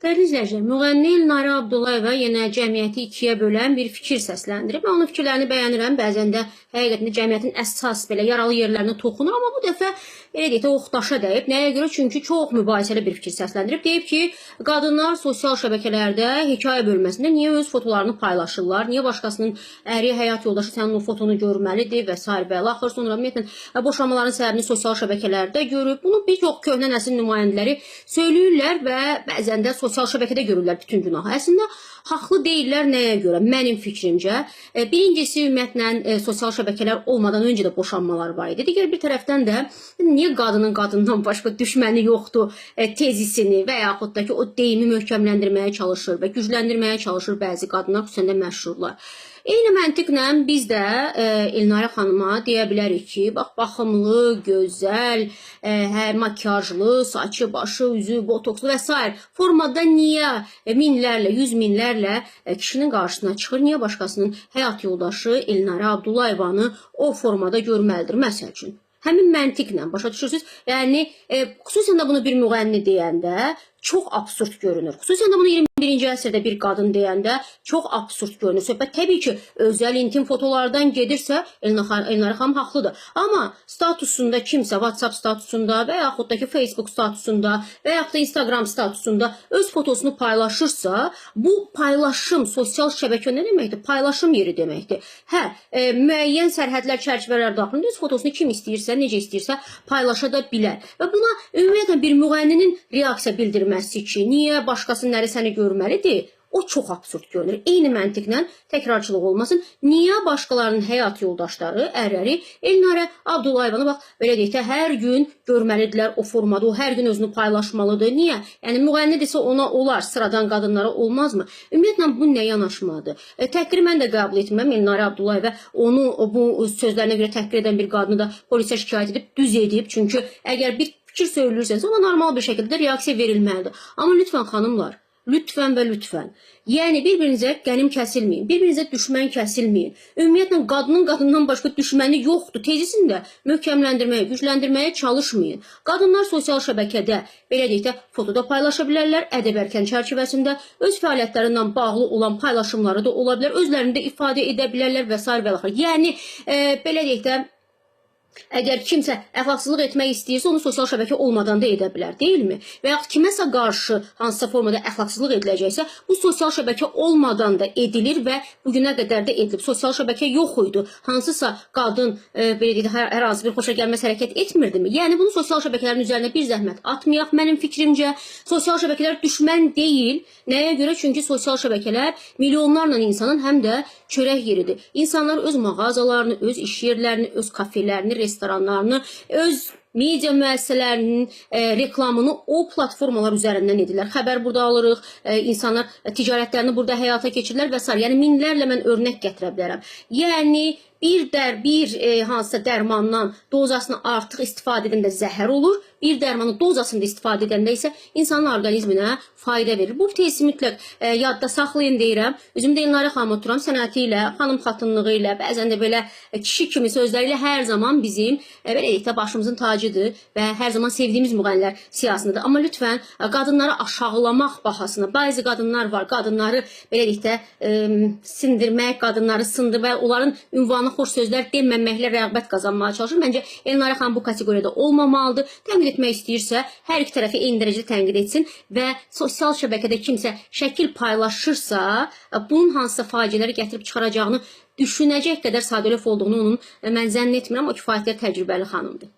Dəyərli izləyicilər, müğənni Elnarə Abdullayeva yenə cəmiyyəti ikiyə bölən bir fikir səsləndirib. Mən onun fikirlərini bəyənirəm. Bəzən də həqiqətən də cəmiyyətin əsas belə yaralı yerlərinə toxunur, amma bu dəfə belə deyək də oxdaşa dəyib. Nəyə görə? Çünki çox mübahisəli bir fikir səsləndirib. Deyib ki, qadınlar sosial şəbəkələrdə hekayə bölməsində niyə öz fotolarını paylaşırlar? Niyə başqasının əri, həyat yoldaşı sənin o fotonu görməlidir və sair və ilaxır. Sonra ümumiyyətlə boşanmaların səbəbini sosial şəbəkələrdə görüb. Bunu bir çox köhnə nəsil nümayəndələri söyləyirlər və bəzən də sosial şəbəkədə görürlər bütün günahı. Əslində haqlı deyillər nəyə görə? Mənim fikrimcə, birincisi ümumiyyətlə sosial şəbəkələr olmadan öncə də boşanmalar var idi. Digər bir tərəfdən də niyə qadının qadından başqa düşməni yoxdur tezisini və yaxud da ki o deyimi möhkəmləndirməyə çalışır və gücləndirməyə çalışır bəzi qadınlar, xüsusən də məşhurlar. Eyni məntiqlə biz də Elnarə xanıma deyə bilərik ki, bax baxımlı, gözəl, makyajlı, saçı, başı, üzü, botokslu və sair formada niyə minlərlə, yüz minlərlə kişinin qarşısına çıxır? Niyə başqasının həyat yoldaşı Elnarə Abdullayevanı o formada görməlidir, məsəl üçün? Həmin məntiqlə başa düşürsüz? Yəni xüsusən də bunu bir müğənni deyəndə çox absurd görünür. Xüsusən də bunu 21-ci əsrdə bir qadın deyəndə çox absurd görünür. Söhbət təbii ki, özəl intim fotolardan gedirsə Elnarə xanım haqlıdır. Amma statusunda kimsə WhatsApp statusunda və yaxud da ki Facebook statusunda və yaxud da Instagram statusunda öz fotosunu paylaşırsa, bu paylaşım sosial şəbəkə nə deməkdir? Paylaşım yeri deməkdir. Hə, müəyyən sərhədlər, çərçivələr daxilində öz fotosunu kim istəyirsə, necə istəyirsə paylaşa da bilər. Və buna ümumiyyətlə bir müğənninin reaksiya bildirməsi ki, niyə başqasının əri səni görməlidir? O çox absurd görünür. Eyni məntiqlə təkrarçılıq olmasın. Niyə başqalarının həyat yoldaşları, ərləri Elnarə Abdullayevanı bax belə deyək də hər gün görməlidirlər o formada, o hər gün özünü paylaşmalıdır. Niyə? Yəni müğənnidirsə ona olar, sıradan qadınlara olmazmı? Ümumiyyətlə bu nə yanaşmadır? Təhqiri mən də qəbul etmirəm. Elnarə Abdullayeva onu bu sözlərinə görə təhqir edən bir qadını da polisə şikayət edib, düz edib. Çünki əgər bir fikir söylürsənsə, ona normal bir şəkildə reaksiya verilməlidir. Amma lütfən xanımlar, lütfən və lütfən. Yəni bir-birinizə qənim kəsilməyin, bir-birinizə düşmən kəsilməyin. Ümumiyyətlə qadının qadından başqa düşməni yoxdur. Tezisini də möhkəmləndirməyə, gücləndirməyə çalışmayın. Qadınlar sosial şəbəkədə belə deyək də fotoda paylaşa bilərlər, ədəb ərkan çərçivəsində öz fəaliyyətləri ilə bağlı olan paylaşımları da ola bilər, özlərini də ifadə edə bilərlər və sair və ilaxır. Yəni belə deyək də əgər kimsə əxlaqsızlıq etmək istəyirsə, onu sosial şəbəkə olmadan da edə bilər, deyilmi? Və yaxud kiməsə qarşı hansısa formada əxlaqsızlıq ediləcəksə, bu sosial şəbəkə olmadan da edilir və bugünə qədər də edilib. Sosial şəbəkə yox idi. Hansısa qadın belə deyək, hər hansı bir xoşagəlməz hərəkət etmirdimi? Yəni bunu sosial şəbəkələrin üzərinə bir zəhmət atmayaq mənim fikrimcə. Sosial şəbəkələr düşmən deyil. Nəyə görə? Çünki sosial şəbəkələr milyonlarla insanın həm də çörək yeridir. İnsanlar öz mağazalarını, öz iş yerlərini, öz kafelərini, restoranlarını, öz media müəssisələrinin reklamını o platformalar üzərindən edirlər. Xəbər burada alırıq, insanlar ticarətlərini burada həyata keçirirlər və sair. Yəni minlərlə mən örnək gətirə bilərəm. Yəni bir hansısa dərmandan dozasını artıq istifadə edəndə zəhər olur. Bir dərmanın dozasında istifadə edəndə isə insanın orqanizminə fayda verir. Bu tezi mütləq yadda saxlayın deyirəm. Üzümdə Elnarə xanım oturam, sənəti ilə, xanım xatınlığı ilə, bəzən də belə kişi kimi sözləri ilə hər zaman bizim belə deyək də başımızın tacıdır və hər zaman sevdiyimiz müğənnilər siyahısındadır. Amma lütfən qadınları aşağılamaq bahasına, bəzi qadınlar var, qadınları belə deyək də sindirmək, qadınları sındırmaq, onların ünvanı xoş sözlər deməməklə rəğbət qazanmağa çalışır. Məncə Elnarə xanım bu kateqoriyada olmamalıdır. Tənqid etmək istəyirsə, hər iki tərəfi eyni dərəcədə tənqid etsin və sosial şəbəkədə kimsə şəkil paylaşırsa, bunun hansısa faciələri gətirib çıxaracağını düşünəcək qədər sadəlövh olduğunu onun mən zənn etmirəm. O kifayət qədər təcrübəli xanımdır.